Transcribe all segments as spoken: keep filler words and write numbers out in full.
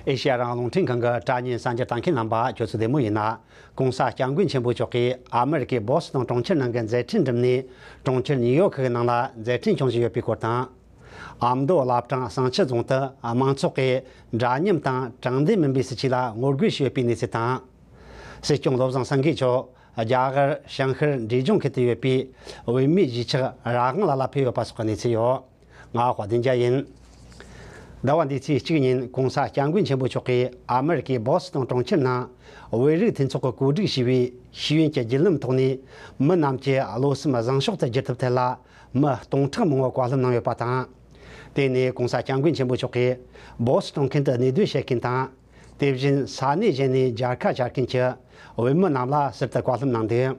ཨེ་ཤེ་ཡ་རང་དབང་རླུང་འཕྲིན་ཁང་གི་དྲ་བརྙན་གསར་འགྱུར་ལྟ་མཁན་རྣམ་པ་ཁྱོད་ཚོ་བདེ་མོ་ཡིན་ན། གོང་ས་སྐྱབས་མགོན་ཆེན་པོ་མཆོག་གིས་ཨ་མེ་རི་ཀའི་བོ་སི་ཊོན་གྲོང་ཁྱེར་ནང་གི་མཛད་འཕྲིན་འགྲིམས་ནས། གྲོང་ཁྱེར་ནིའུ་ཡོག་གི་ནང་ལ་མཛད་འཕྲིན་སྐྱོང་བཞིན་ཡོད་པའི་སྐོར་དང་། ཨ་མདོ་བླ་བྲང་བསང་ཆུ་རྫོང་དུ་མང་ཚོགས་ཀྱིས་འདྲ་མཉམ་དང་དྲང་བདེན་མིན་པའི་སྲིད་བྱུས་ལ་ངོ་རྒོལ་བྱས་ཡོད་པའི་གནས་ཚུལ་དང་། སྲིད་སྐྱོང་བློ་བཟང་སེང་གེ་མཆོག་རྒྱ་གར་ཞིང་ཤར་འབྲས་ལྗོངས་ཁུལ་དུ་ཡོད་པའི་བོད་མིའི་གཞིས་ཆགས་ར་ཧང་ལ་ལ་ཕེབས་ཡོད་པ་སོགས་ཀྱི་གནས་ཚུལ་ཡོད། ང་དཔལ་ལྡན་རྒྱལ་ཡིན། ཟླ་བ་འདིའི་ཚེས་གཅིག་ཉིན་གོང་ས་སྐྱབས་མགོན་ཆེན་པོ་མཆོག་གིས་ཨ་མེ་རི་ཀའི་བོ་སི་ཊོན་གྲོང་ཁྱེར་ནང་བོད་རིགས་མཐུན་ཚོགས་ཀྱིས་གོ་སྒྲིག་བྱས་པའི་ཤེས་ཡོན་གྱི་བརྒྱུད་ལམ་ཐོག་ནས་མི་རྣམས་ཀྱི་བློ་སེམས་བཟང་ཕྱོགས་སུ་བསྒྱུར་ཐབས་ཐད་ལ་མི་སྟོང་ཕྲག་མང་བོ་བཀའ་སློབ་གནང་ཡོད་པ་དང་། དེ་ནས་གོང་ས་སྐྱབས་མགོན་ཆེན་པོ་མཆོག་གིས་བོ་སི་ཊོན་ཁུལ་དུ་གནས་སྡོད་བྱེད་མཁན་དང་། དེ་བཞིན་ས་གནས་གཞན་ནས་མཇལ་ཁ་བཅར་མཁན་གྱི་བོད་མི་རྣམས་ལ་ཟུར་དུ་བཀའ་སློབ་གནང་འདུག་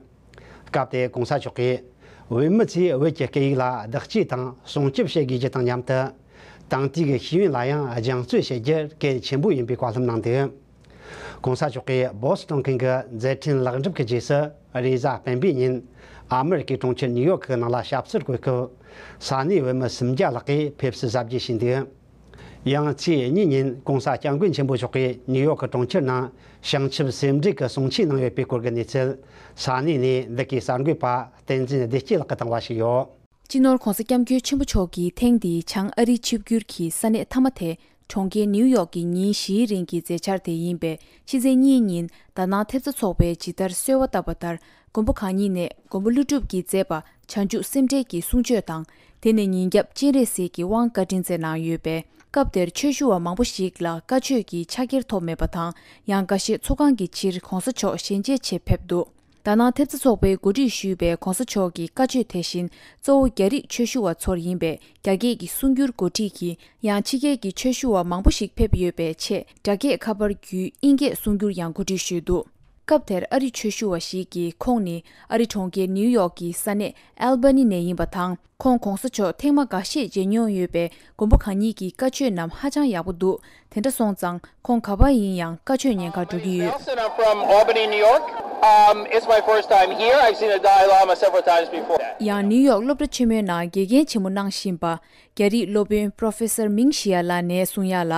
སྐབས་དེར་གོང་ས་མཆོག་གིས། བོད་མི་ཚོས་བོད་ཀྱི་སྐད་ཡིག་ལ་བདག་གཅེས་དང་སྲུང་སྐྱོབ་བྱེད་དགོས་རྒྱུ་དང་མཉམ་དུ། དེང་དུས་ཀྱི་ཤེས་ཡོན་ལ་ཡང་སྦྱང་བརྩོན་བྱེད་རྒྱུ་གལ་ཆེན་པོ་ཡིན་པའི་བཀའ་སློབ་གནང་འདུག་གོང་ས་མཆོག་གིས་བོ་སི་ཊོན་ཁུལ་གྱི་མཛད་འཕྲིན་ལེགས་འགྲུབ་ཀྱི་རྗེས་སུ། རེས་གཟའ་སྤེན་པའི་ཉིན་ཨ་མེ་རི་ཀའི་གྲོང་ཁྱེར་ནིའུ་ཡོག་གི་ནང་ལ་ཞབས་སོར་བཀོད་སྐབས། ས་གནས་བོད་མི་སུམ་བརྒྱ་ལྷག་གིས་ཕེབས་བསུ་གཟབ་རྒྱས་བྱས་འདུག་ཡང་ཚེས་གཉིས་ཉིན་གོང་ས་སྐྱབས་མགོན་ཆེན་པོ་མཆོག་གིས་ནིའུ་ཡོག་གི་གྲོང་ཁྱེར་ནང་བྱང་ཆུབ་སེམས་འགྲེལ་གྱི་གསུང་ཆོས་གནང་ཡོད་པའི་སྐོར་གྱི་གནས་ཚུལ། ས་གནས་ནས་འདི་གའི་གསར་འགོད་པ་བསྟན་འཛིན་བདེ་སྐྱིད་ལགས་ཀྱིས་བཏང་བ་ཞིག་ཡོད། སྤྱི་ནོར་༧གོང་ས་༧སྐྱབས་མགོན་ཆེན་པོ་མཆོག་གིས་ཐེངས་འདིའི་བྱང་ཨ་རིའི་ཆིབས་བསྒྱུར་གྱི་ས་གནས་མཐའ་མ་དེ་གྲོང་ཁྱེར་ནིའུ་ཡོག་གི་ཉིན་བཞིའི་རིང་གི་མཛད་འཆར་དེ་ཡིན་པས། ཕྱི་ཚེས་གཉིས་ཉིན་དྷ་ནང་ཐེབས་རྩ་ཚོགས་པས་ཇི་ལྟར་གསོལ་བ་བཏབ་པ་ལྟར། མགོན་པོ་གང་ཉིད་ནས་མགོན་པོ་ཀླུ་སྒྲུབ་ཀྱིས་མཛད་པ་བྱང་ཆུབ་སེམས་འགྲེལ་གྱི་གསུང་ཆོས་དང་། དེ་ནས་ཉིན་རྒྱབ་སྤྱན་རས་གཟིགས་ཀྱི་དབང་བཀའ་དྲིན་སྩལ་གནང་ཡོད་པས། སྐབས་དེར་ཆོས་ཞུ་བ་མང་པོ་ཞིག་ལ་བཀའ་ཆོས་ཀྱི་ཕྱག་འཁྱེར་ཐོབ་མེད་པ་དང་། ཡང་འགའ་ཤས་ཚོགས་ཁང་གི་ཕྱིར་གོང་ས་མཆོག་ཞལ་མཇལ་ཆེད་ཕེབས་འདུག་དྷ་ནང་ཐེབས་རྩ་ཚོགས་པས་གོ་སྒྲིག་ཞུས་པའི་གོང་ས་མཆོག་གི་བཀའ་ཆོས་དེ་བཞིན་གཙོ་བོ་རྒྱ་རིགས་ཆོས་ཞུ་བ་ཚོར་ཡིན་པས། རྒྱ་སྐད་ཀྱི་གསུང་སྒྱུར་གོ་སྒྲིག་གིས། ཡང་ཕྱི་རྒྱལ་གྱི་ཆོས་ཞུ་བ་མང་པོ་ཞིག་ཕེབས་ཡོད་པའི་ཆེད། རྒྱ་སྐད་ཁ་པར་བརྒྱུད་དབྱིན་སྐད་གསུང་སྒྱུར་ཡང་གོ་སྒྲིག་ཞུས་འདུག་སྐབས་དེར་ཨ་རི་ཆོས་ཞུ་བ་ཞིག་གིས། ཁོང་ནི་ཨ་རི་གྲོང་ཁྱེར་ནིའུ་ཡོག་གི་ས་གནས་ཨལ་བྷ་ནི་ནས་ཡིན་པ་དང་། ཁོང་གོང་ས་མཆོག་ཐེངས་མ་འགའ་ཤས་མཇལ་མྱོང་ཡོད་པས། མགོན་པོ་གང་ཉིད་ཀྱི་བཀའ་ཆོས་རྣམས་ཧ་ཅང་ཡག་པོ་འདུག་དེ་འདྲ་སོང་ཙང་། ཁོང་ག་པར་ཡིན་ཡང་བཀའ་ཆོས་ཉན་གར་འགྲོ་གི་ཡོད། Nelson, I'm from Albany, New York. Um, it's my first time here. I've seen the Dalai Lama several times before. ཡང་ནིའུ་ཡོག་སློབ་གྲྭ་ཆེན་མོའི་ནང་དགེ་རྒན་ཆེན་མོ་གནང་བཞིན་པ། རྒྱ་རིགས་སློབ་དཔོན་Professor མིང་ཞི་ཡ་ལགས་ནས་གསུང་ཡ་ལ།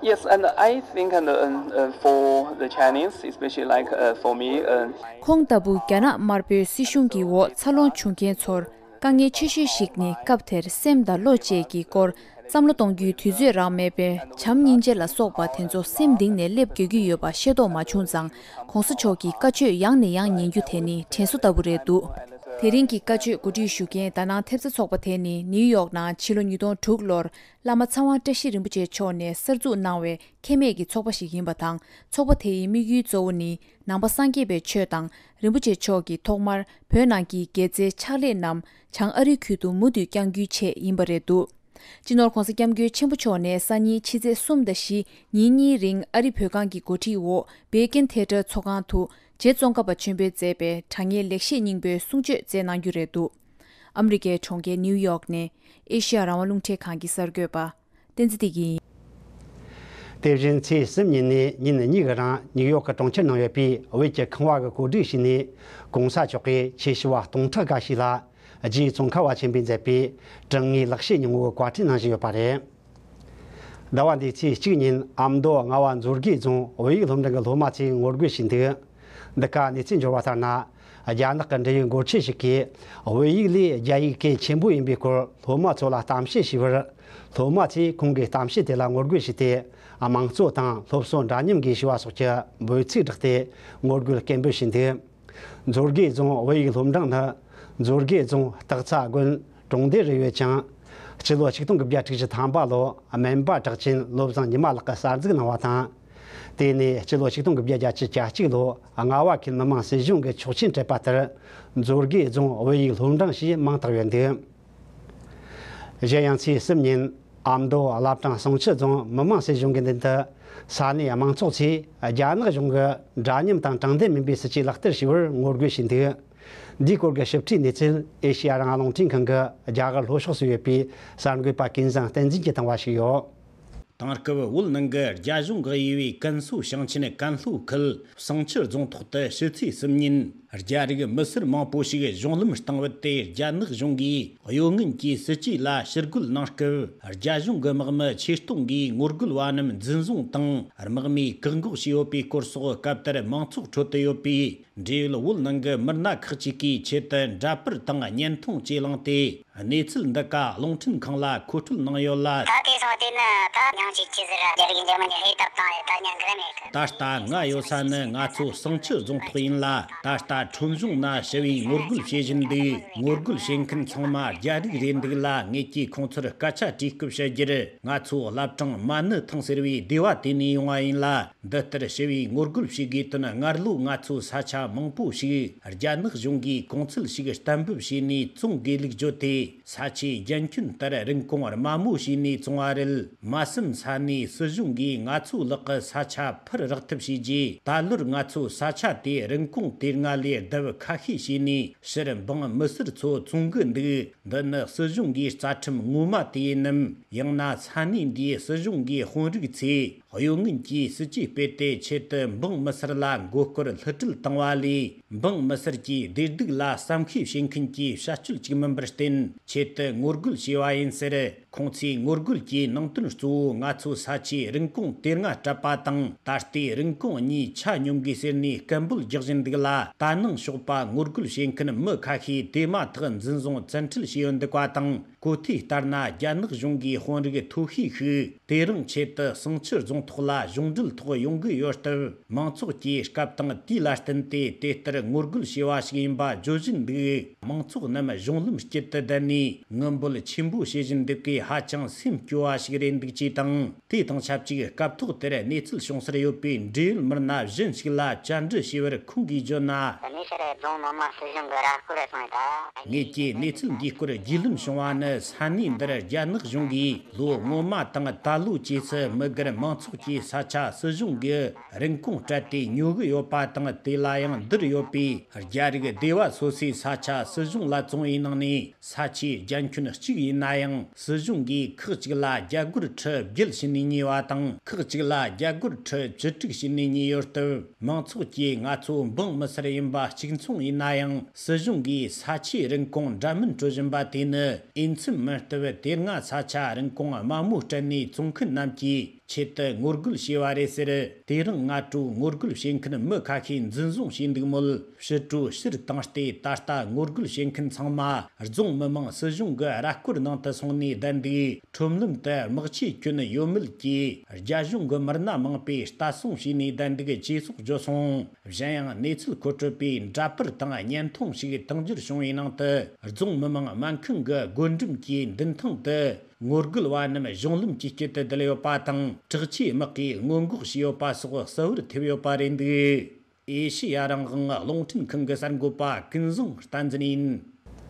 Yes, and I think, and, uh, uh, for the Chinese, especially like, uh, for me, uh, ཁོང་ལྟ་བུ་རྒྱ་ནག་དམར་པོའི་སྲིད་གཞུང་གི་འོག་འཚར་ལོངས་བྱུང་མཁན་ཚོར། དཀའ་ངལ་ཆེ་ཤོས་ཤིག་ནི། སྐབས་དེར་སེམས་དང་བློ་བཅས་ཀྱི་སྐོར་བསམ་བློ་གཏོང་རྒྱུའི་དུས་ཚོད་རག་མེད་པས། བྱམས་སྙིང་རྗེ་ལ་སོགས་པ་དེ་ཚོ་སེམས་གཏིང་ནས་སླེབས་དགོས་ཀྱི་ཡོད་པ་ཤེས་རྟོགས་མ་བྱུང་ཙང་། གོང་ས་མཆོག་གི་བཀའ་ཆོས་ཡང་ནས་ཡང་ཉན་རྒྱུ་དེ་ནི་དྲན་གསོ་ལྟ་བུ་རེད་འདུག་དེ་རིང་གི་བཀའ་ཆོས་གོ་སྒྲིག་ཞུ་མཁན་དྷ་ནང་ཐེབས་རྩ་ཚོགས་པ་དེ་ནི་ནིའུ་ཡོག་ནང་ཕྱི་ལོ་ཉིས་སྟོང་དྲུག་ལོར་བླ་མ་ཚངས་དབང་བཀྲ་ཤིས་རིན་པོ་ཆེ་མཆོག་ནས་གསར་འཛུགས་གནང་བའི་ཁེ་མེད་ཀྱི་ཚོགས་པ་ཞིག་ཡིན་པ་དང་། ཚོགས་པ་དེའི་དམིགས་ཡུལ་གཙོ་བོ་ནི། ནང་པ་སངས་རྒྱས་པའི་ཆོས་དང་། རིན་པོ་ཆེ་མཆོག་གིས་ཐོག་མར་བོད་ནང་གི་དགེ་རྩའི་ཕྱག་ལས་རྣམས་བྱང་ཨ་རིའི་ཁུལ་དུ་མུ་མཐུད་བསྐྱང་རྒྱུའི་ཆེད་ཡིན་པ་རེད་འདུག་སྤྱི་ནོར་༧གོང་ས་༧སྐྱབས་མགོན་ཆེན་པོ་མཆོག་ནས་སང་ཉིན་ཕྱི་ཚེས་གསུམ་དང་བཞི་ཉིན་གཉིས་རིང་ཨ་རི་བོད་ཁང་གི་འགོ་ཁྲིད་འོག་བེ་ཀིན་ཐེ་ཏྲ་ཚོགས་ཁང་དུ་རྗེ་ཙོང་ཁ་པ་ཆེན་པོས་མཛད་པའི་དྲང་ངེས་ལེགས་བཤད་སྙིང་པོའི་གསུང་ཆོས་སྩལ་གནང་རྒྱུ་རེད་འདུག་ཨ་མི་རི་ཀའི་གྲོང་ཁྱེར་ནིའུ་ཡོག་ནས་ཨེ་ཤེ་ཡ་རང་དབང་རླུང་འཕྲིན་ཁང་གི་གསར་འགོད་པ། བསྟན་འཛིན་བདེ་སྐྱིད་ཡིན། དེ་བཞིན་ཚེས་གསུམ་ཉིན་ནས་ཉིན་གཉིས་ཀྱི་རིང་ནིའུ་ཡོག་གི་གྲོང་ཁྱེར་ནང་ཡོད་པའི་བོད་ཀྱི་ཁང་བ་གི་གོ་སྒྲིག་བྱས་ནས། གོང་ས་མཆོག་གིས་ཆོས་ཞུ་བ་སྟོང་ཕྲག་འགའ་ཞིག་ལ་རྗེ་ཙོང་ཁ་པ་ཆེན་པོས་མཛད་པའི་དྲང་ངེས་ལེགས་བཤད་སྙིང་པོའི་བཀའ་དྲིན་གནང་བཞིན་ཡོད་པ་རེད། ཟླ་བ་འདིའི་ཚེས་གཅིག་ཉིན་ཨ་མདོ་རྔ་བ་མཛོད་དགེ་རྫོང་བོད་ཡིག་སློབ་འབྲིང་གི་སློབ་མ་ཚོས་ངོ་རྒོལ་བྱས་འདུག་འདི་ག་གནས་ཚུལ་འབྱོར་བ་ལྟར་ན། རྒྱ་ནག་གི་འབྲེལ་ཡོད་འགོ་ཁྲིད་ཞིག་གིས་བོད་ཡིག་ལས་རྒྱ་ཡིག་གལ་ཆེན་པོ་ཡིན་པའི་སྐོར་སློབ་མ་ཚོ་ལ་གཏམ་བཤད་བྱས་པར། སློབ་མ་ཚོས་ཁོང་གི་གཏམ་བཤད་དེ་ལ་ངོ་རྒོལ་བྱས་ཏེ། དམངས་གཙོ་དང་སློབ་གསོ་འདྲ་མཉམ་དགོས་ཞེས་པ་སོགས་ཀྱི་འབོད་ཚིག་བསྒྲགས་ཏེ་ངོ་རྒོལ་སྐད་འབོད་བྱས་འདུག་མཛོད་དགེ་རྫོང་བོད་ཡིག་སློབ་འབྲིང་ནི་མཛོད་དགེ་རྫོང་སྟག་ཚང་དགོན་གྲོང་སྡེ་རུ་ཡོད་ཅིང་། སྤྱི་ལོ་ཆིག་སྟོང་དགུ་བརྒྱ་དྲུག་ཅུ་ཐམ་པ་ལོ་སྨན་པ་གྲགས་ཅན་བློ་བཟང་ཉི་མ་ལགས་ཀྱིས་གསར་འཛུགས་གནང་བ་དང་། དེ་ནས་སྤྱི་ལོ་ཆིག་སྟོང་དགུ་བརྒྱ་བརྒྱད་ཅུ་གྱ་གཅིག་ལོ་རྔ་བ་ཁུལ་མི་དམངས་སྲིད་གཞུང་གི་ཆོག་མཆན་སྤྲད་པ་ལྟར་མཛོད་དགེ་རྫོང་བོད་ཡིག་སློབ་འབྲིང་ཞེས་མིང་བཏགས་ཡོད་འདུག་གཞན་ཡང་ཚེས་གསུམ་ཉིན་ཨ་མདོ་བླ་བྲང་བསང་ཆུ་རྫོང་མི་དམངས་སྲིད་གཞུང་གི་མདུན་དུ་ས་གནས་དམངས་ཚོགས་ཚོས་རྒྱ་ནག་གཞུང་གི་འདྲ་མཉམ་དང་དྲང་བདེན་མིན་པའི་སྲིད་ཇུས་ལག་བསྟར་བྱས་པར་ངོ་རྒོལ་བྱས་འདུག་འདིའི་སྐོར་གྱི་ཞིབ་ཕྲའི་གནས་ཚུལ་ཨེ་ཤེ་ཡ་རང་དབང་རླུང་འཕྲིན་ཁང་གི་རྒྱ་གར་ལྷོ་ཕྱོགས་སུ་ཡོད་པའི་གསར་འགོད་པ་ཀུན་བཟང་བསྟན་འཛིན་གྱིས་བཏང་བ་ཞིག་ཡོད། དེང་སྐབས་བོད་ནང་གི་རྒྱ་གཞུང་གི་དབྱེ་བའི་ཀན་སུའུ་ཞིང་ཆེན་ཀན་ལྷོ་ཁུལ་བསང་ཆུ་རྫོང་ཐོག་ཏུ་ཕྱི་ཚེས་གསུམ་ཉིན་ རྒྱ་རིགས་མི་སེར་མང་པོ་ཞིག་གཞུང་ལམ་སྟེང་བུད་དེ། རྒྱ་ནག་གཞུང་གིས་གཡོ་ངན་གྱིས་སྲིད་ཇུས་ལ་ཕྱིར་རྒོལ་གནང་སྐབས། རྒྱ་གཞུང་གི་དམག་མི་ཆེད་གཏོང་གིས་ངོ་རྒོལ་བ་རྣམས་འཛིན་བཟུང་དང་། དམག་མིས་བཀག་འགོག་བྱས་ཡོད་པའི་སྐོར་སོགས། སྐབས་དེར་མང་ཚོགས་ཁྲོད་དུ་ཡོད་པའི་འབྲེལ་ཡོད་བོད་ནང་གི་མི་སྣ་ཁག་ཅིག་གིས་ཆེད་དུ་འདྲ་པར་དང་བརྙན་ཐུང་བཅས་བླངས་ཏེ། གནས་ཚུལ་འདི་ག་རླུང་འཕྲིན་ཁང་ལ་མཁོ་སྤྲོད་གནང་ཡོད་ལ། ད་དེ་སོང་དེ་ནི་ད་མྱང་ཅིག་ཅི་ཟེར། རྒྱ་རིགས་འཇར་མ་ནི་ཧེ་ཏབ་དང་ད་ཉན་གི་ར་མེད་གི། ད་ལྟ་ང་ཡོད་ས་ནི་ང་ཚོ་བསང་ཆུ་རྫོང་ཐོག་ཡིན་ལ། ད་ལྟ་ཁྲོམ་གཞུང་ན་ཞི་བའི་ངོ་རྒོལ་བྱེད་བཞིན་འདུག། ངོ་རྒོལ་བྱེད་མཁན་ཚང་མ་རྒྱ་རིགས་རེད་འདུག་ལ། ངེད་ཀྱིས་ཁོང་ཚོར་སྐད་ཆ་དྲིས་སྐབས་བཤད་རྒྱུར། ང་ཚོ་བླ་བྲང་མ་ཎི་ཐང་ཟེར་བའི་སྡེ་བ་དེ་ནས་ཡོང་བ་ཡིན་ལ། འདི་ལྟར་ཞི་བའི་ངོ་རྒོལ་བྱེད་དགོས་དོན། སྔར་ལོ་ང་ཚོའི་ས་ཆ་མང་པོ་ཞིག་རྒྱ་ནག་གཞུང་གིས་གོང་ཚད་ཞིག་གཏན་འབེབས་བྱས་ནས་བཙོང་དགོས་ལུགས་བརྗོད་དེ། ས་ཆའི་རྒྱན་ཁྱོན་ལྟར་རིན་གོང་དམའ་མོ་བྱས་ནས་བཙོང་བ་རེད། མ་བསམ་ས་ནས་སྲིད་གཞུང་གིས་ང་ཚོའི་ལག་གི་ས་ཆ་ཕར་རག་ཐབས་བྱས་རྗེས། ད་ལོར་ང་ཚོའི་ས་ཆ་དེ་རིན་གོང་དེ་སྔ་ལས་ལྡབ་ཁ་ཤས་བྱས་ནས་ཕྱིར་འབངས་མི་སེར་ཚོ་བཙོང་གི་འདུག། འདི་ནི་སྲིད་གཞུང་གི་རྩ་ཁྲིམས་ངོ་མ་དེ་ཡིན་ནམ། ཡང་ན་ས་གནས་འདིའི་སྲིད་གཞུང་གི་དཔོན་རིགས་ཚོས་གཡོ་ངན་གྱིས་སྲིད་ཇུས་སྤེལ་ཏེ། ཆེད་དུ་འབངས་མི་སེར་ལ་མགོ་སྐོར་བསླུ་བྲིད་བཏང་བ་ལས། འབངས་མི་སེར་གྱི་བདེ་སྡུག་ལ་བསམ་ཤེས་བྱེད་མཁན་གྱི་བྱ་སྤྱོད་ཅིག་མིན་པར་བརྟེན། ཆེད་དུ་ངོ་རྒོལ་བྱས་པ་ཡིན་ཟེར། ཁོང་ཚོའི་ངོ་རྒོལ་གྱི་ནང་དོན་གཙོ་བོ། ང་ཚོའི་ས་ཆའི་རིན་གོང་དེ་སྔ་སྤྲད་པ་དང་། ད་ལྟའི་རིན་གོང་གཉིས་ཆ་སྙོམས་དགོས་ཟེར་ནས་སྐད་འབོད་རྒྱག་བཞིན་འདུག་ལ། ད་ནངས་ཞོགས་པ་ངོ་རྒོལ་བྱེད་མཁན་མི་ཁ་ཤས་དེ་མ་ཐག་འཛིན་བཟུང་བཙན་ཁྲིད་བྱས་ཡོད་འདུག་པ་དང་། གོ་ཐོས་ལྟར་ན། རྒྱ་ནག་གཞུང་གི་དཔོན་རིགས་མཐོ་ཤོས་ཤིག་དེ་རིང་ཆེད་དུ་བསང་ཆུ་རྫོང་ཐོག་ལ་གཞུང་འབྲེལ་ཐོག་ཡོང་གི་ཡོད་སྟབས། མང་ཚོགས་ཀྱི་སྐབས་དང་དུས་ལ་བསྟུན་ཏེ་དེ་ལྟར་ངོ་རྒོལ་བྱས་པ་ཞིག་ཡིན་པ་བརྗོད་བཞིན་འདུག། མང་ཚོགས་རྣམས་གཞུང་ལམ་དཀྱིལ་དུ་བསྡད་ནས་ངུ་འབོད་ཆེན་པོ་བྱེད་བཞིན་འདུག་གས། ཧ་ཅང་སེམས་སྐྱོ་བ་ཞིག་རེད་འདུག་ཅེས་དང་། དེ་དང་ཆབས་ཅིག་སྐབས་ཐོག་དེར་གནས་ཚུལ་བྱུང་སར་ཡོད་པའི་འབྲེལ་ཡོད་མི་སྣ་གཞན་ཞིག་ལ་བཅར་འདྲི་བྱས་པར། ཁོང་གིས་བརྗོད་ན། གནས་ཚུལ་རྫོང་མི་མང་སྲིད་གཞུང་གི་ར་སྐོར་སོང་ཡོད་ད། ངེད་ཀྱིས་གནས་ཚུལ་འདིའི་སྐོར་རྒྱུས་ལོན་བྱུང་བ་ནི། ས་གནས་འདིར་རྒྱ་ནག་གཞུང་གིས་ལོ་སྔོན་མ་དང་ད་ལོ་བཅས་སུ་མི་སྒེར་མང་ཚོགས་ཀྱི་ས་ཆ་སྲིད་གཞུང་གིས་རིན་གོང་སྤྲད་དེ་ཉོ་གི་ཡོད་པ་དང་། དེ་ལ་ཡང་འདིར་ཡོད་པའི་རྒྱ་རིགས་སྡེ་བ་སོ་སོའི་ས་ཆ་སྲིད་གཞུང་ལ་བཙོང་བའི་ནང་ནས། ས་ཆའི་རྒྱན་ཁྱོན་གཅིག་ཡིན་ན་ཡང་། སྲིད་གཞུང་གིས་ཁག་ཅིག་ལ་རྒྱ་སྒོར་ཁྲི་བརྒྱད་བྱིན་ནས་ཉོས་པ་དང་། ཁག་ཅིག་ལ་རྒྱ་སྒོར་ཁྲི་བཅུ་དྲུག་བྱིན་ནས་ཉོས་ཡོད་སྟབས། མང་ཚོགས་ཀྱིས་ང་ཚོ་འབངས་མི་སེར་ཡིན་པ་གཅིག་མཚུངས་ཡིན་ན་ཡང་། སྲིད་གཞུང་གིས་ས་ཆའི་རིན་གོང་འདྲ་མིན་སྤྲོད་བཞིན་པ་དེ་ནི་འོས་འཚམ་མིན་སྟབས། དེ་སྔ་ས་ཆ་རིན་གོང་དམའ་མོ་སྤྲད་ནས་བཙོང་མཁན་རྣམས་ཀྱིས་ཆེད་དུ་ངོ་རྒོལ་བྱས་པ་རེད་ཟེར། དེ་རིང་སྔ་དྲོ་ངོ་རྒོལ་བྱེད་མཁན་མི་ཁ་ཤས་འཛིན་བཟུང་བྱས་འདུག་མོད། ཕྱི་དྲོ་ཕྱིར་བཏང་སྟེ། ད་ལྟ་ངོ་རྒོལ་བྱེད་མཁན་ཚང་མ་རྫོང་མི་མང་སྲིད་གཞུང་གི་ར་སྐོར་ནང་དུ་སོང་ནས་བསྡད་འདུག། ཁྲོམ་ལམ་དུ་དམག་ཆས་གྱོན་ཡོད་མེད་ཀྱིས་རྒྱ་གཞུང་གི་མི་སྣ་མང་པོས་ལྟ་སྲུང་བྱས་ནས་བསྡད་འདུག་ཅེས་སོགས་བརྗོད་སོང་། གཞན་ཡང་གནས་ཚུལ་མཁོ་སྤྲོད་པས་འདྲ་པར་དང་བརྙན་ཐུང་ཞིག་དུང་འགྱུར་བྱུང་བའི་ནང་དུ། རྫོང་མི་མང་སྨན་ཁང་གི་སྒོ་འགྲམ་གྱི་མདུན་ཐང་དུ། ངོ་རྒོལ་བ་རྣམས་གཞུང་ལམ་གྱི་དཀྱིལ་དུ་བསྡད་ཡོད་པ་དང་། དྲག་ཆས་དམག་གིས་སྔོན་འགོག་བྱས་ཡོད་པ་སོགས་གསལ་བོར་ཐེབས་ཡོད་པ་རེད་འདུག། ཨེ་ཤེ་ཡ་རང་དབང་རླུང་འཕྲིན་ཁང་གི་གསར་འགོད་པ་ཀུན་བཟང་བསྟན་འཛིན་ཡིན།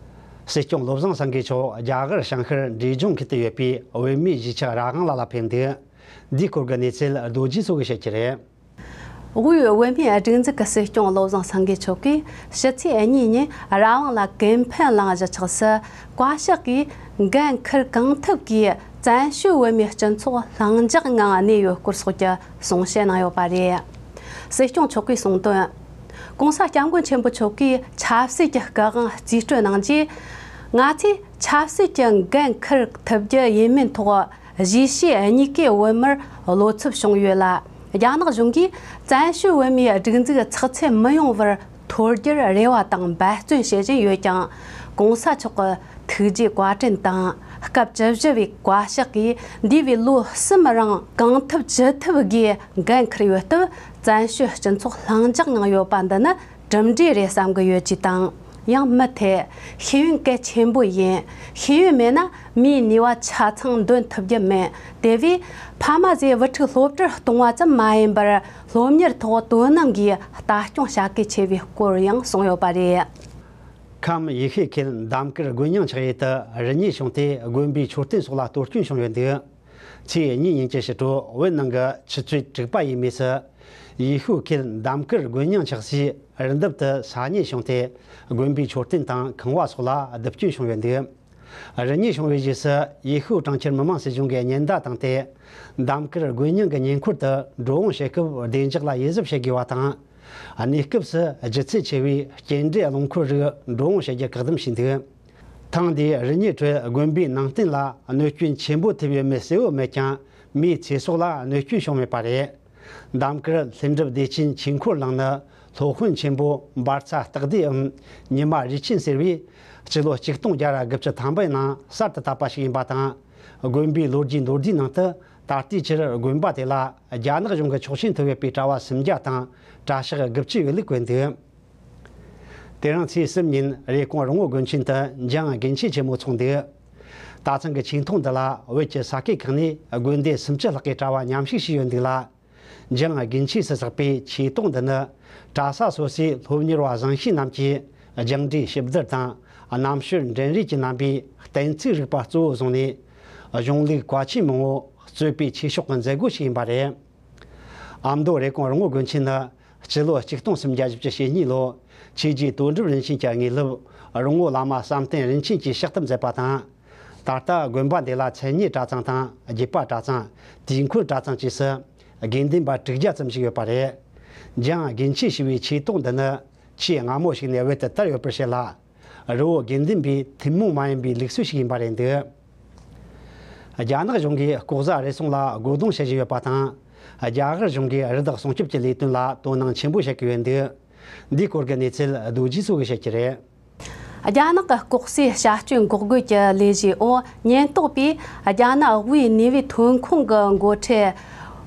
སྲིད་སྐྱོང་བློ་བཟང་སེང་གེ་མཆོག་རྒྱ་གར་བྱང་ཤར་འབྲས་ལྗོངས་ཁུལ་དུ་ཡོད་པའི་བོད་མིའི་གཞིས་ཆགས་ར་དབང་ལ་ལ་ཕེབས་འདུག། འདིའི་སྐོར་གྱི་གནས་ཚུལ་རྡོ་རྗེ་སོ་གིས་བཤད་ཀྱི་རེད། དབུས་བོད་མིའི་སྒྲིག་འཛུགས་ཀྱི་སྲིད་སྐྱོང་བློ་བཟང་སེང་གེ་མཆོག་གིས་ཕྱི་ཚེས་གཉིས་ཉིན་ར་དབང་ལ་ཀུན་ཕན་གླིང་གཞིས་ཆགས་སུ། བཀའ་ཤག་གིས་འགན་འཁུར་གང་ཐུབ་ཀྱིས་བཙན་བྱོལ་བོད་མིའི་སྤྱི་ཚོགས་ལྷིང་འཇགས་ངང་གནས་ཡོད་སྐོར་སོགས་ཀྱི་གསུང་བཤད་གནང་ཡོད་པ་རེད། སྲིད་སྐྱོང་མཆོག་གིས་གསུངས་དོན། ྋགོང་ས་ྋསྐྱབས་མགོན་ཆེན་པོ་མཆོག་གིས་ཆབ་སྲིད་ཀྱི་སྐུ་དབང་རྩིས་སྤྲོད་གནང་རྗེས། ང་ཚོས་ཆབ་སྲིད་ཀྱི་འགན་འཁུར་ཐུབ་རྒྱུ་ཡིན་མིན་ཐོག་གཞིས་བྱེས་གཉིས་ཀའི་བོད་མིར་བློ་འཚབ་བྱུང་ཡོད་ལ། རྒྱ་ནག་གཞུང་གིས་བཙན་བྱོལ་བོད་མིའི་སྒྲིག་འཛུགས་ཚགས་ཚུད་མི་ཡོང་བར་འཐོར་རྒྱུར་རེ་བ་དང་འབད་བརྩོན་བྱེད་བཞིན་ཡོད་ཀྱང་། ྋགོང་ས་མཆོག་གི་ཐུགས་རྗེ་བཀའ་དྲིན་དང་། སྐབས་བཅུ་བཞི་པའི་བཀའ་ཤག་གིས་འདས་པའི་ལོ་གསུམ་རིང་གང་ཐུབ་ཅི་ཐུབ་སྒོས་འགན་འཁུར་ཡོད་སྟབས། བཙན་བྱོལ་སྤྱི་ཚོགས་ལྷིང་འཇགས་ངང་ཡོད་པ་འདི་ནི་གྲུབ་འབྲས་རེད་བསམ་གྱི་ཡོད་ཅེས་དང་། ཡང་མུ་མཐུད་ཤེས་ཡོན་གལ་ཆེན་པོ་ཡིན། ཤེས་ཡོན་མེད་ན་མིའི་ནུས་པ་ཆ་ཚང་འདོན་ཐུབ་རྒྱུ་མེད། དེ་བས་ཕ་མ་ཚོས་བུ་ཕྲུག་སློབ་གྲྭར་གཏོང་བ་ཙམ་མ་ཡིན་པར། སློབ་གཉེར་ཐོག་དོ་སྣང་གིས་ལྟ་སྐྱོང་བྱ་གལ་ཆེ་བའི་སྐོར་ཡང་གསུངས་ཡོད་པ་རེད། ཁམས་ཡུལ་ཤུལ་ཁུལ་འདམ་དཀར་དགོན་རྙིང་ཆགས་ཡུལ་དུ་རི་ཉིལ་བྱུང་སྟེ། དགོན་པའི་མཆོད་རྟེན་སོགས་ལ་གཏོར་སྐྱོན་བྱུང་ཡོད་འདུག། ཚེས་གཉིས་ཉིན་གྱི་ཕྱི་དྲོ་བོད་ནང་གི་ཆུ་ཚོད་དྲུག་པ་ཡས་མས་སུ། ཡུལ་ཤུལ་ཁུལ་འདམ་དཀར་དགོན་རྙིང་ཆགས་སའི་རི་འདབས་དུ་ས་ཉིལ་བྱུང་སྟེ། དགོན་པའི་མཆོད་རྟེན་དང་ཁང་བ་སོགས་ལ་རྡིབ་སྐྱོན་བྱུང་ཡོད་འདུག། རི་ཉིལ་བྱུང་བའི་རྗེས་སུ་ཡུལ་ཤུལ་གྲོང་ཁྱེར་མི་དམངས་སྲིད་གཞུང་གིས་ཉེན་བརྡ་བཏང་སྟེ། འདམ་དཀར་དགོན་རྙིང་གི་ཉེ་འཁོར་དུ་འགྲོ་འོང་བྱེད་སྐབས་བདེ་འཇགས་ལ་དབྱེ་ཞིབ་བྱེད་དགོས་པ་དང་། གནས་སྐབས་སུ་ལྗིད་ཚད་ཆེ་བའི་སྐྱེལ་འདྲེན་རླངས་འཁོར་རིགས་འགྲོ་འོང་བྱེད་རྒྱུ་བཀག་སྡོམ་བྱས་འདུག། ཐེངས་འདིའི་རི་ཉིལ་ཁྲོད་དགོན་པའི་ནང་རྟེན་ལ་གནོད་སྐྱོན་ཆེན་པོ་ཐེབས་ཡོད་མེད་གསལ་བོ་མེད་ཀྱང་། མིའི་ཚེ་སྲོག་ལ་གནོད་སྐྱོན་བྱུང་མེད་པ་རེད། འདམ་དཀར་ལྷུན་གྲུབ་བདེ་ཆེན་ཆོས་འཁོར་གླིང་ནི་སློབ་དཔོན་ཆེན་པོ་འབར་ཚ་སྟག་སྡེའམ་ཉི་མ་རས་ཆེན་ཟེར་བས། སྤྱི་ལོ་ཆིག་སྟོང་བརྒྱ་དགུ་བཅུ་ཐམ་པའི་ནང་གསར་དུ་བཏབ་པ་ཞིག་ཡིན་པ་དང་། དགོན་པའི་ལོ་རྒྱུས་མདོར་བསྡུས་ནང་དུ། ད་ལྟའི་ཆར་དགོན་པ་དེ་ལ་རྒྱ་ནག་གཞུང་གི་ཆོག་མཆན་ཐོབ་ཡོད་པའི་གྲྭ་བ་སུམ་བརྒྱ་དང་གྲྭ་ཤག་དགུ་བཅུ་ཡོད་ལུགས་བཀོད་འདུག། དེ་རིང་ཚེས་གསུམ་ཉིན་རེབ་གོང་རོང་བོ་དགོན་ཆེན་དུ་འཇང་དགེ་མཆེད་ཆེན་མོ་འཚོགས་འདུག། ད་ཐེངས་ཀྱི་ཆོས་ཐོག་འདི་ལ་བོད་ཀྱི་ས་ཁུལ་ཁག་ནས་དགོན་སྡེ་སུམ་ཅུ་ལྷག་གི་གྲྭ་བ་མཉམ་ཞུགས་བྱས་ཡོད་འདུག་ལ། འཇང་དགེ་མཆེད་སུ་བསགས་པའི་ཆོས་ཐོག་འདི་ནི། གྲྭ་ས་སོ་སོའི་སློབ་གཉེར་བ་བཟང་ཤེས་རྣམས་ཀྱིས་སྦྱངས་འབྲས་ཞིབ་བསྡུར་དང་། རྣམ་དཔྱོད་འགྲན་རེས་ཀྱི་རྣམ་པའི་གཏན་ཚིགས་རིག་པ་གཙོ་བོ་བཟུང་ནས། གཞུང་ལུགས་གལ་ཆེན་མང་བོ་རྩོད་པའི་ཆོས་ཕྱོགས་ཀྱི་མཛད་སྒོ་ཞིག་ཡིན་པ་རེད། ཨ་མདོ་རེབ་གོང་རོང་བོ་དགོན་ཆེན་ནི། སྤྱི་ལོ་ཆིག་སྟོང་སུམ་བརྒྱ་བཞི་བཅུ་ཞེ་གཉིས་ལོར་ཆོས་རྗེ་དོན་གྲུབ་རིན་ཆེན་གྱི་དངོས་སློབ་རོང་བོ་བླ་མ་བསམ་གཏན་རིན་ཆེན་གྱིས་ཕྱག་བཏབ་མཛད་པ་དང་། ད་ལྟ་དགོན་པ་འདི་ལ་མཚན་ཉིད་གྲྭ་ཚང་དང་རྒྱུད་པ་གྲྭ་ཚང་། དུས་འཁོར་གྲྭ་ཚང་བཅས་སུ་དགེ་འདུན་པ་དྲུག་བརྒྱ་ཙམ་ཞིག་ཡོད་པ་རེད། འཇང་དགེ་མཆེད་ཞེས་པའི་ཆོས་ཐོག་འདི་ནི་ཆེས་སྔ་མོ་ཞིག་ནས་བོད་དུ་དར་ཡོད་པར་བཤད་ལ། རི་བོ་དགེ་འདུན་པའི་ཐུན་མོང་མ་ཡིན་པའི་ལུགས་སྲོལ་ཞིག་ཡིན་པ་རེད་འདུག། རྒྱ་ནག་གཞུང་གིས་ལྐོག་ཟ་རུལ་སུངས་ལ་རྒོལ་རྡུང་བྱེད་བཞིན་ཡོད་པ་དང་། རྒྱ་གར་གཞུང་གིས་རི་དྭགས་སྲུང་སྐྱོབ་ཀྱི་ལས་དོན་ལ་དོ་སྣང་ཆེན་པོ་བྱེད་ཀྱི་ཡོད་འདུག། འདིའི་སྐོར་གྱི་གནས་ཚུལ་རྡོ་རྗེ་སོ་གིས་བཤད་ཀྱི་རེད། རྒྱ་ནག་གི་ལྐོག་ཟའི་བྱ་སྤྱོད་འགོག་རྒོལ་གྱི་ལས་གཞིའི་འོག་ཉེན་རྟོག་པས་རྒྱ་ནག་དབུས་ནེ་བའི་ཐོན་ཁུངས་ཀྱི་འགོ་ཁྲིད་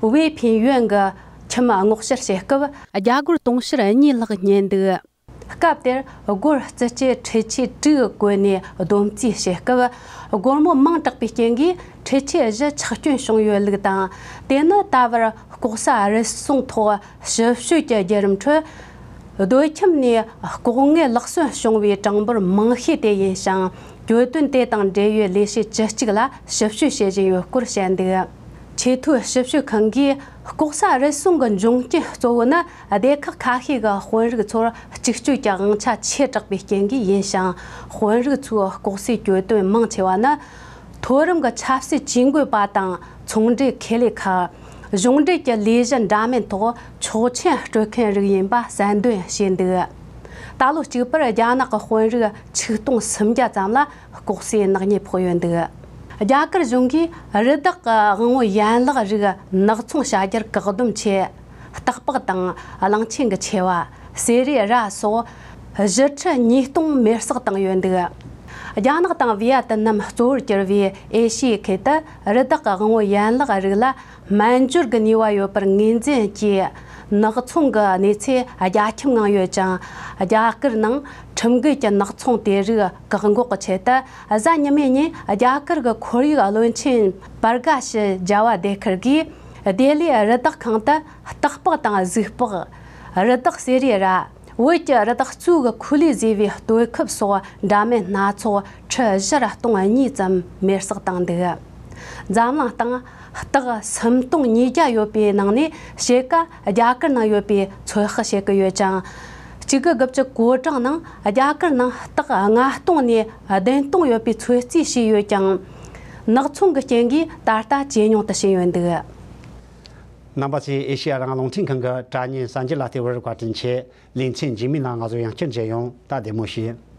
ཝེ་ཕིན་ཡོན་གྱི་ཁྱིམ་སྔོག་བཤེར་བྱེད་སྐབས། རྒྱ་སྒོར་དུང་ཕྱུར་གཉིས་ལྷག་རྙེད་འདུག། སྐབས་དེར་སྒོར་རྩིས་ཀྱི་ཁྲི་ཆད་དྲུག་བཀོད་ནས་སྡོམ་རྩིས་བྱེད་སྐབས། སྒོར་མོ་མང་དྲགས་པའི་རྐྱེན་གྱིས་ཁྲི་ཆད་བཞི་ཆག་སྐྱོན་བྱུང་ཡོད་ལུགས་དང་། དེ་ནི་ད་བར་ལྐོག་ཟ་རུལ་སུངས་ཐོག་ཞིབ་དཔྱོད་ཀྱི་བརྒྱུད་རིམ་ཁྲོད། སྡོད་ཁྱིམ་ནས་ལྐོག་དངུལ་ལག་སོན་བྱུང་བའི་གྲངས་འབོར་མང་ཤོས་དེ་ཡིན་ཞིང་། གྱོད་དོན་དེ་དང་འབྲེལ་ཡོད་ལས་བྱེད་བཅུ་གཅིག་ལ་ཞིབ་དཔྱོད་བྱེད་བཞིན་ཡོད་སྐོར་བཤད་འདུག། ཆེས་མཐོའི་ཞིབ་དཔྱོད་ཁང་གིས་ལྐོག་ཟ་རུལ་སུངས་ཀྱི་འབྱུང་རྐྱེན་གཙོ་བོ་ནི། སྡེ་ཁག་ཁ་ཤས་ཀྱི་དཔོན་རིགས་ཚོར་གཅིག་སྤྱོད་ཀྱི་དབང་ཆ་ཆེ་དྲགས་པའི་རྐྱེན་གྱིས་ཡིན་ཞིང་། དཔོན་རིགས་ཚོའི་ལྐོག་ཟའི་གྱོད་དོན་མང་ཆེ་བ་ནི། མཐོ་རིམ་གྱི་ཆབ་སྲིད་ཇུས་འགོད་པ་དང་ཚོང་འབྲེལ་ཁེ་ལས་ཁག། གཞུང་འབྲེལ་གྱི་ལས་གཞི་འདྲ་མིན་ཐོག་ཆོག་མཆན་སྤྲོད་མཁན་རིགས་ཡིན་པ་གསལ་འདོན་བྱས་འདུག། ད་ལོ་གཅིག་པུར་རྒྱ་ནག་གི་དཔོན་རིགས་ཆིག་སྟོང་སུམ་བརྒྱ་ཙམ་ལ་ལྐོག་ཟའི་ནག་ཉེས་ཕོག་ཡོད་འདུག། རྒྱ་གར་གཞུང་གིས་རི་དྭགས་ཀྱི་དབང་བོ་ཡན་ལག་རིགས་ནག་ཚོང་བྱ་རྒྱུར་བཀག་སྡོམ་ཆེད། སྟག་ལྤགས་དང་གླང་ཆེན་གྱི་མཆེ་བ། བསེ་རུའི་ར་སོགས་བཞི་ཁྲི་ཉིས་སྟོང་མེར་སྲེག་བཏང་ཡོད་འདུག། རྒྱ་ནག་དང་ཝི་ཡ་ཏི་ནམ་གཙོ་བོར་གྱུར་བའི་ཨེ་ཤི་ཡའི་ཁུལ་དུ་རི་དྭགས་ཀྱི་དབང་བོ་ཡན་ལག་རིགས་ལ་སྨན་སྦྱོར་གྱི་ནུས་པ་ཡོད་པར་ངོས་འཛིན་གྱིས། ནག་ཚོང་གི་གནས་ཚུལ་རྒྱ་ཁྱབ་ངང་ཡོད་ཅིང་། རྒྱ་གར་ནང་ཁྲིམས་འགལ་གྱི་ནག་ཚོང་དེ་རིགས་བཀག་འགོག་གི་ཆེད་དུ། གཟའ་ཉི་མའི་ཉིན་རྒྱ་གར་གྱི་ཁོར་ཡུག་བློན་ཆེན་པར་ག་ཤི་ཇཱ་བ་དེ་ཁར་གྱིས། ལྡི་ལིའི་རི་དྭགས་ཁང་དུ་སྟག་ལྤགས་དང་གཟིག་ལྤགས། རི་དྭགས་བསེ་རུའི་ར། བོད་ཀྱི་རི་དྭགས་གཙོས་ཀྱི་ཁུ་ལུ་ཟེར་བའི་སྟོད་ཁབ་སོགས་འདྲ་མིན་སྣ་ཚོགས་ཁྲི་བཞི་ར་སྟོང་གཉིས་ཙམ་མེར་སྲེག་བཏང་འདུག། འཛམ་གླིང་སྟེང་སྟག་སུམ་སྟོང་ཉིས་བརྒྱ་ཡོད་པའི་ནང་ནས་ཕྱེད་ཀ་རྒྱ་གར་ནང་ཡོད་པའི་ཚོད་དཔག་བྱེད་ཀྱི་ཡོད་ཅིང་། གཅིག་དགུ་དགུ་བཅུ་གོ་གྲངས་ནང་རྒྱ་གར་ནང་སྟག་ལྔ་སྟོང་ནས་བདུན་སྟོང་ཡོད་པའི་ཚོད་རྩིས་བྱས་ཡོད་ཀྱང་། ནག་ཚོང་གི་རྐྱེན་གྱིས་ད་ལྟ་ཇེ་ཉུང་དུ་ཕྱིན་ཡོད་འདུག། རྣམ་པ་ཚོས་ཨེ་ཤེ་ཡ་རང་དབང་རླུང་འཕྲིན་ཁང་གི་དྲ་བརྙན་གསར་འགྱུར་ལ་བལྟས་པར་བཀའ་དྲིན་ཆེ། ལེ་ཚན་རྗེས་མའི་ནང་ང་ཚོ་ཡང་བསྐྱར་མཇལ་ཡོང་། ད་བདེ་མོ་བྱོས།